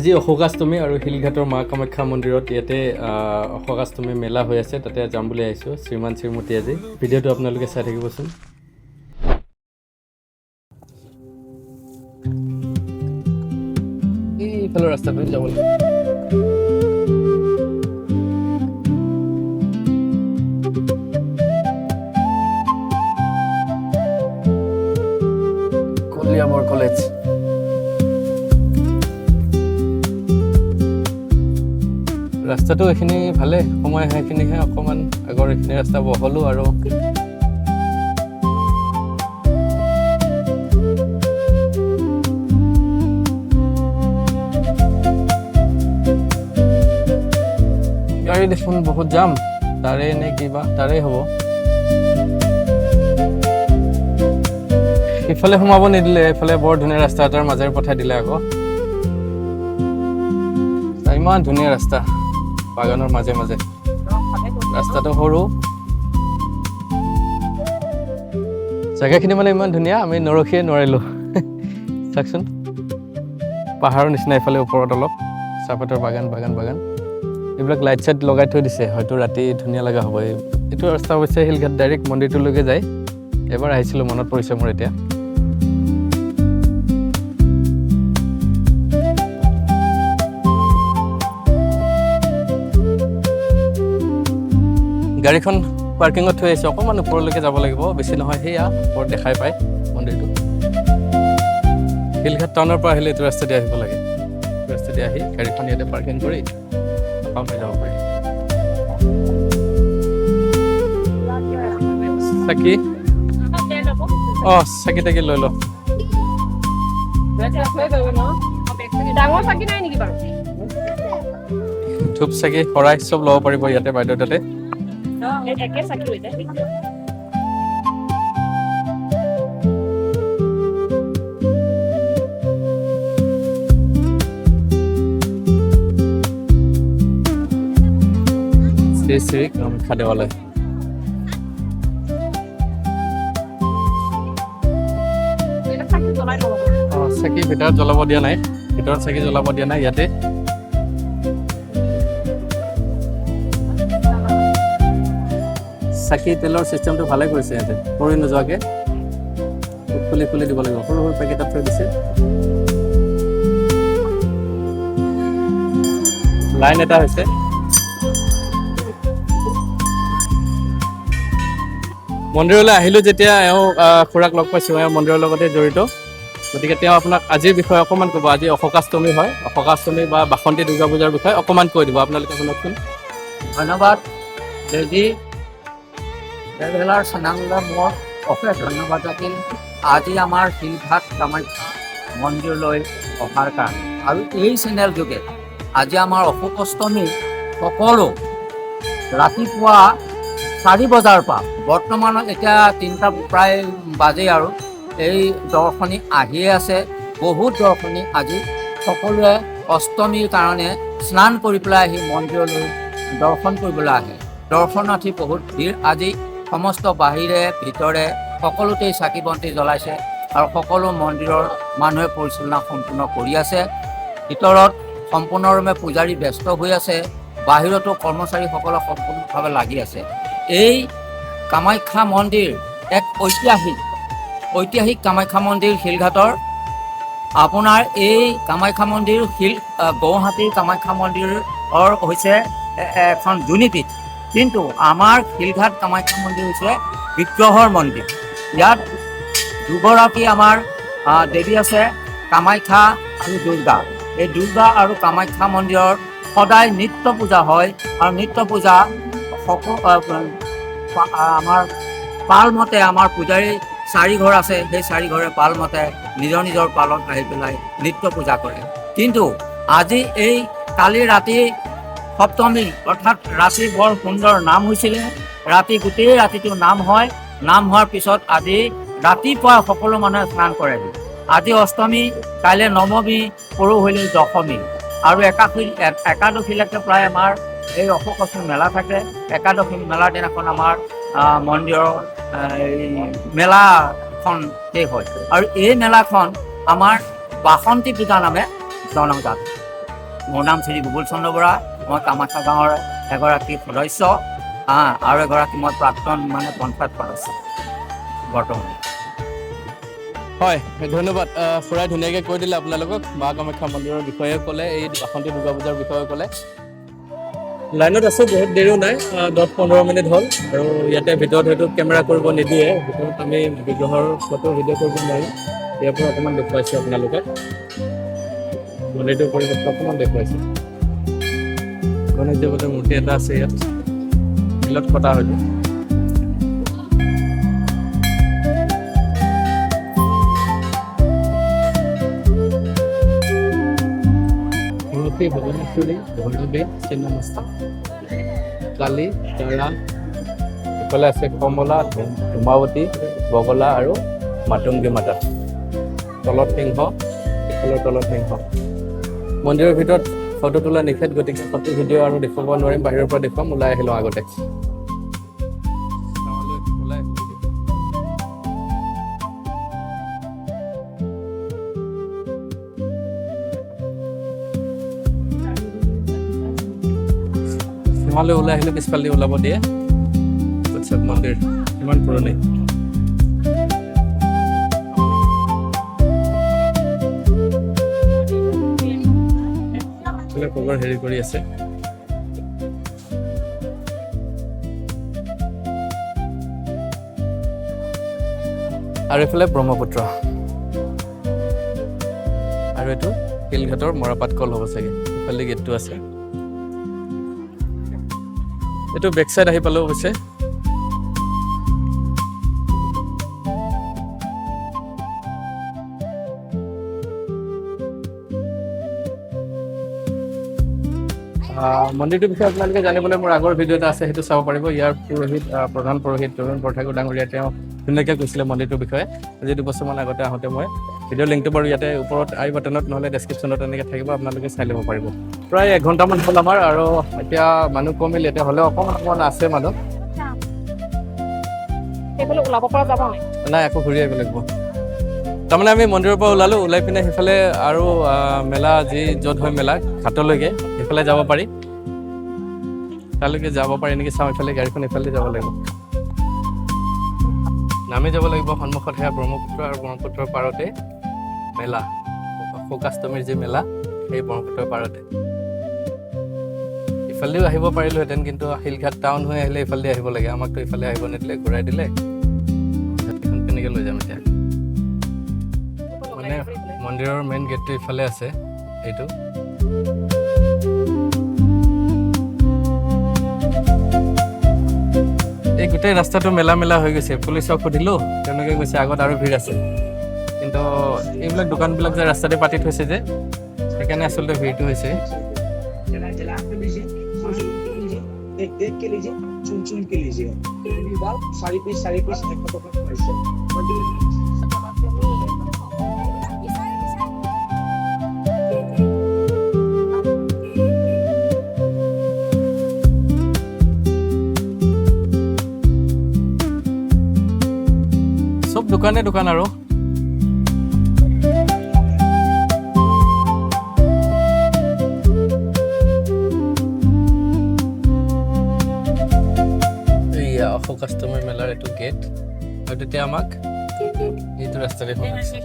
আজি অশোকাষ্টমী আৰু শিলঘাটৰ মা কামাখ্যা মন্দিৰত ইয়াতে অশোকাষ্টমী মেলা হৈ আছে, তাতে যাম বুলি আহিছোঁ। শ্ৰীমান শ্ৰীমতী আজি ভিডিঅ'টো আপোনালোকে চাই থাকিবচোন। এইফালৰ ৰাস্তাটো যাব লাগে। কলিয়াবৰ কলেজ। ৰাস্তাটো এইখিনি ভালে, সময় সেইখিনিহে অকণমান আগৰ এইখিনি ৰাস্তা বহলো আৰু গাড়ী দেখোন বহুত যাম, তাৰে নে কিবা তাৰে হ'ব। ইফালে সোমাব নিদিলে, এইফালে বৰ ধুনীয়া ৰাস্তা এটাৰ মাজেৰে পঠাই দিলে আকৌ। ইমান ধুনীয়া ৰাস্তা, বাগানৰ মাজে মাজে। ৰাস্তাটো সৰু, জেগাখিনি মানে ইমান ধুনীয়া, আমি নৰখিয়ে নোৱাৰিলোঁ। চাওকচোন, পাহাৰৰ নিচিনা এইফালে ওপৰত অলপ চাহপাতৰ বাগান বাগান বাগান। এইবিলাক লাইট চাইট লগাই থৈ দিছে, হয়তো ৰাতি ধুনীয়া লগা হ'ব। এইটো ৰাস্তা অৱশ্যে শিলঘাট ডাইৰেক্ট মন্দিৰটোলৈকে যায়। এবাৰ আহিছিলোঁ, মনত পৰিছে মোৰ এতিয়া। গাড়ীখন পাৰ্কিঙত থৈ আহিছোঁ, অকণমান ওপৰলৈকে যাব লাগিব, বেছি নহয়। সেয়া ওপৰত দেখাই পায় মন্দিৰটো। শিলঘাট টাউনৰ পৰা আহিলে এইটো ৰাস্তা দি আহিব লাগে। এইটো ৰাস্তা দি আহি গাড়ীখন ইয়াতে পাৰ্কিং কৰি পাই যাব পাৰি। চাকি, অঁ, চাকি তাকি লৈ ল। ডাঙৰ চাকি নাই নেকি বাৰু? ধূপ চাকি শৰাই চব ল'ব পাৰিব ইয়াতে বাইদেউ তাতে। একে চাকি হৈ যায়। শ্ৰী শ্ৰী কামাখ্যা দেৱালয়। চাকি জ্বলাই ল'ব। অঁ, চাকি ভিতৰত জ্বলাব দিয়া নাই, ভিতৰত চাকি জ্বলাব দিয়া নাই। ইয়াতে চাকি তেলৰ চিষ্টেমটো ভালে কৰিছে ইয়াতে, পৰি নোযোৱাকৈ খুলি খুলি দিব লাগিব। সৰু সৰু পেকেটত থৈ দিছে। লাইন এটা হৈছে। মন্দিৰলৈ আহিলোঁ যেতিয়া এওঁ খুৰাক লগ পাইছোঁ, এওঁ মন্দিৰৰ লগতে জড়িত, গতিকে তেওঁ আপোনাক আজিৰ বিষয়ে অকণমান ক'ব। আজি অশোকাষ্টমী হয়, অশোকাষ্টমী বা বাসন্তী দুৰ্গা পূজাৰ বিষয়ে অকণমান কৈ দিব আপোনালোকে, শুনকচোন। ধন্যবাদ লেডি ট্ৰেভেলাৰ চেনেললৈ মোৰ অশেষ ধন্যবাদ থাকিল, আজি আমাৰ শিলঘাট কামাখ্যা মন্দিৰলৈ অহাৰ কাৰণে। আৰু এই চেনেল যোগে আজি আমাৰ অশোকাষ্টমী সকলো ৰাতিপুৱা 4 বজাৰ পৰা, বৰ্তমান এতিয়া 3টা প্ৰায় বাজেই, আৰু এই দৰ্শনী আহিয়ে আছে। বহুত দৰ্শনী আজি সকলোৱে অষ্টমীৰ কাৰণে স্নান কৰি পেলাই আহি মন্দিৰলৈ দৰ্শন কৰিবলৈ আহে। দৰ্শনাৰ্থী বহুত ভিৰ আজি। সমস্ত বাহিৰে ভিতৰে সকলোতেই চাকি বন্তি জ্বলাইছে আৰু সকলো মন্দিৰৰ মানুহে পৰিচালনা সম্পূৰ্ণ কৰি আছে। ভিতৰত সম্পূৰ্ণৰূপে পূজাৰী ব্যস্ত হৈ আছে, বাহিৰতো কৰ্মচাৰীসকলে সম্পূৰ্ণভাৱে লাগি আছে। এই কামাখ্যা মন্দিৰ এক ঐতিহাসিক কামাখ্যা মন্দিৰ শিলঘাটৰ। আপোনাৰ এই কামাখ্যা মন্দিৰ গৌহাটীৰ কামাখ্যা মন্দিৰৰ হৈছে এখন যোনিপীঠ, কিন্তু আমাৰ শিলঘাট কামাখ্যা মন্দিৰ হৈছে বিগ্ৰহৰ মন্দিৰ। ইয়াত দুগৰাকী আমাৰ দেৱী আছে, কামাখ্যা আৰু দুৰ্গা। এই দুৰ্গা আৰু কামাখ্যা মন্দিৰৰ সদায় নিত্য পূজা হয় আৰু নিত্য পূজা আমাৰ পালমতে আমাৰ পূজাৰী চাৰিঘৰ আছে, সেই চাৰিঘৰে পালমতে নিজৰ নিজৰ পালত আহি পেলাই নিত্য পূজা কৰে। কিন্তু আজি এই কালি ৰাতি সপ্তমী, অৰ্থাৎ ৰাতি বৰ সুন্দৰ নাম হৈছিলে। ৰাতি গোটেই ৰাতিটো নাম হয়। নাম হোৱাৰ পিছত আজি ৰাতিপুৱা সকলো মানুহে স্নান কৰেহি। আজি অষ্টমী, কাইলৈ নৱমী, পৰহিলৈ দশমী আৰু একাদশীলৈকে প্ৰায় আমাৰ এই অশোকাষ্টমী মেলা থাকে। একাদশী মেলাৰ দিনাখন আমাৰ মন্দিৰৰ এই মেলাখন শেষ হয় আৰু এই মেলাখন আমাৰ বাসন্তী পূজা নামে জনাজাত। মোৰ নাম শ্ৰী বুবুল চন্দ্ৰ বৰা। মই কামাখ্যা গাঁৱৰ এগৰাকী সদস্য আৰু এগৰাকী মই প্ৰাক্তন মানে পঞ্চায়ত সদস্য বৰ্তমান। হয়, ধন্যবাদ। খুৰাই ধুনীয়াকৈ কৈ দিলে আপোনালোকক, মা কামাখ্যা মন্দিৰৰ বিষয়ে ক'লে, এই বাসন্তী দুৰ্গা পূজাৰ বিষয়ে ক'লে। লাইনত আছোঁ, বহুত দেৰিও নাই, 10-15 মিনিট হ'ল। আৰু ইয়াতে ভিতৰত হয়তো কেমেৰা কৰিব নিদিয়ে, ভিতৰত আমি বিগ্ৰহৰ ফটো ভিডিঅ' কৰিব নোৱাৰিম। ইয়াৰ পৰা অকণমান দেখুৱাইছোঁ আপোনালোকক, মন্দিৰটোৰ পৰিৱেশটো অকণমান দেখুৱাইছোঁ। গণেশ দেৱতাৰ মূৰ্তি এটা আছে ইয়াত, শিলত কটা হয়তো। মূৰ্তি ভুৱনেশ্বৰী, ভৈৰৱী, ছিন্নমস্তা, কালী, তাৰা, ইফালে আছে কমলা, ধূমাৱতী, বগলা আৰু মাতংগী মাতা। তলত সিংহ, ইফালৰ তলত সিংহ। মন্দিৰৰ ভিতৰত ফটো তোলা নিষেধ, গতিকে ফটো ভিডিঅ' আৰু দেখুৱাব নোৱাৰিম, বাহিৰৰ পৰা দেখুৱাম। ওলাই আহিলোঁ আগতে। ওলাই হিমালয় ওলাই আহিলে পিছফালে ওলাব দিয়ে। উৎসৱ মন্দিৰ ইমান পুৰণি। এইফালে ক'ৰবাৰ হেৰি কৰি আছে। আৰু এইফালে ব্ৰহ্মপুত্ৰ, আৰু এইটো শিলঘাটৰ মৰাপাট কল হ'ব চাগে। ইফালে গেটটো আছে, এইটো বেক চাইড আহি পালোঁ অৱশ্যে। মন্দিৰটোৰ বিষয়ে আপোনালোকে জানিবলৈ মোৰ আগৰ ভিডিঅ' এটা আছে, সেইটো চাব পাৰিব। ইয়াৰ পুৰোহিত, প্ৰধান পুৰোহিত তৰুণ বৰঠাকুৰ ডাঙৰীয়া, তেওঁ ধুনীয়াকৈ কৈছিলে মন্দিৰটোৰ বিষয়ে। আজি 2 বছৰমান আগতে আহোঁতে মই ভিডিঅ' লিংকটো বাৰু ইয়াতে ওপৰত আই বাটনত নহ'লে ডেছক্ৰিপশ্যনত এনেকৈ থাকিব, আপোনালোকে চাই ল'ব পাৰিব। প্ৰায় 1 ঘণ্টামান হ'ল আমাৰ, আৰু এতিয়া মানুহ কমিল। এতিয়া হ'লেও অকণমান অকণমান আছে মানুহ। সেইফালে ওলাব পৰা যাব নাই? নাই, আকৌ ঘূৰি আহিব লাগিব। তাৰমানে আমি মন্দিৰৰ পৰা ওলালোঁ, ওলাই পিনে সেইফালে আৰু মেলা যি য'ত হয় মেলা ঘাটলৈকে সেইফালে যাব পাৰি, তালৈকে যাব পাৰি নেকি চাওঁ। ইফালে গাড়ীখন ইফালে যাব লাগিব, নামি যাব লাগিব। সন্মুখত সেয়া ব্ৰহ্মপুত্ৰ, আৰু ব্ৰহ্মপুত্ৰৰ পাৰতে মেলা, অশোকাষ্টমীৰ যি মেলা সেই ব্ৰহ্মপুত্ৰৰ পাৰতে। ইফালেও আহিব পাৰিলোহেঁতেন, কিন্তু শিলঘাট টাউন হৈ আহিলে ইফালে আহিব লাগে। আমাকতো ইফালে আহিব নিদিলে, ঘূৰাই দিলে। এখন কেনেকৈ লৈ যাম এতিয়া? মানে মন্দিৰৰ মেইন গেটটো ইফালে আছে, এইটো। এই গোটেই ৰাস্তাটো মেলা মেলা হৈ গৈছে। পুলিচক সুধিলো, তেওঁলোকে কৈছে আগত আৰু ভিৰ আছে, কিন্তু এইবিলাক দোকানবিলাক যে ৰাস্তাতে পাতি থৈছে যে, সেইকাৰণে আচলতে ভিৰটো হৈছে। जला जला के लीजिए, सोच के लीजिए, देख देख के लीजिए, चुन चुन के लीजिए। बाल চাৰি পিচ 4 পিচ 100 টকা পাইছে। চব দোকানে দোকান আৰু। এইয়া অশোকাষ্টমী মেলাৰ এইটো গেট, আৰু তেতিয়া আমাক এইটো ৰাস্তাৰে সোমাইছে।